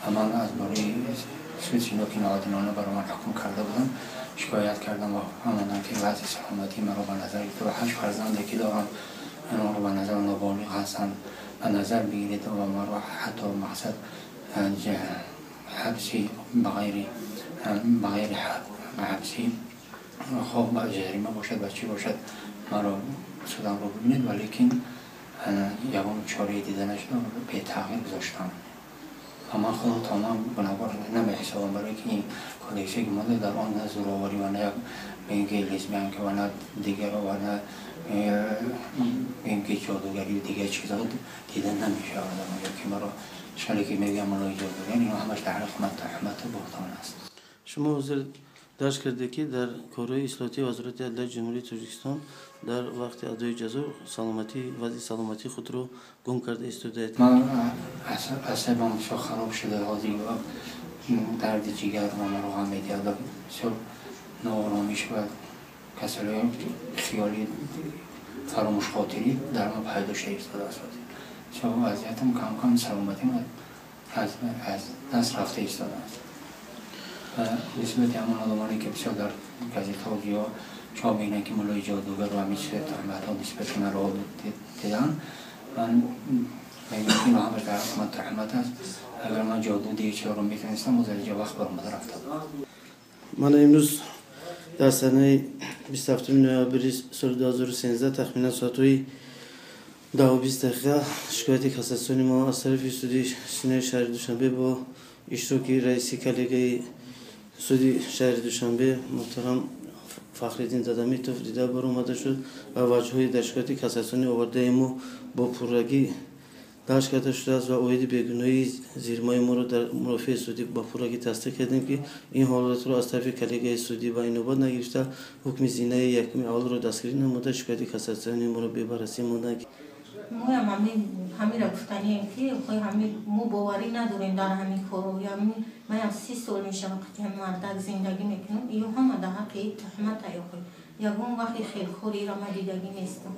و من از برای سود که ناعادلانه برای من حکم کرده بودم شکایت کردم و هماندم که وضع سلامتی مرا به نظر گرفته و 8 فرزنده که دارم اینا رو به نظر نابالغ هستن به نظر بگیرید و مرا حتی مقصد حبسی بغیر حبسی خواه جریمه باشد و چی باشد مرا سودم رو ببینید، ولیکن یگان چاره دیده نشد و به تغییر گذاشتم. و من خود تا من گناهکار نمیحسابم، برای که این کودکسی که مانده در آن نه زورآوری و نه اینکه لزمیان که و نه دیگر و نه اینکه جادوگری و دیگر چیزها دیده نمیشه. که مرا شالی که میگم ملای جادوگر اینا همش در حق تهمت و بهتان است. شما حاضر дарҷ карде ки дар корҳои ислоҳотии Вазорати адлияи Ҷумҳурии Тоҷикистон дар вақти адои ҷазо саломатӣ вазъи саломатии худро гум карда истодаед. Ман асабам бисёр хароб шуда, ҳозир дарди ҷигар ва маро ғам медиҳад ва бисёр нооромиш ва касалиҳои хиёли фаромӯшхотирӣ дар ман пайдо шуда истодааст. Бисёр вазъиятам кам-кам саломатим аз даст рафта истодааст. نسبت همان آدمانی که بسیار در گزیت‌ها یا چاپ می‌کنن که ملای جادوگر و همین چیز تهمت‌ها نسبت من را دیدن، من میگم که اینا همش در حق من تهمت است. اگر من جادو دیگه چرا رو میتونستم از اینجا وقت برآمده رفته بودم. من امروز در سنه 27 ноябри соли 2013 тахминан соатҳои 10:20 дақиқа шикояти кассатсиони мо аз тарафи суди синои шаҳри Душанбе бо иштироки раиси коллегияи суди шаҳри Душанбе муҳтарам Фахриддин Дадамитов дида баромада шуд ва ваҷҳҳои дар шикояти кассатсионӣ овардаи мо бо пуррагӣ дарҷ карда шудааст ва оиди бегуноҳии зирмои моро дар мурофиаи судӣ ба пуррагӣ тасдиқ кардем ки ин ҳолатро аз тарафи коллегияи судӣ ба инобат нагирифта ҳукми зинаи якуми аввалро дастгирӣ намуда шикояти кассатсионии моро бебаррасӣ монданд. Моям ҳамира гуфтанием ки мо боварӣ надорем дар ҳамин кору. Маям 30 сол мешавам қати ҳамин мардак зиндагӣ мекунам, ё ҳама дар ҳаққи туҳмат ягон вақти хелхориро ма дидагӣ нестам.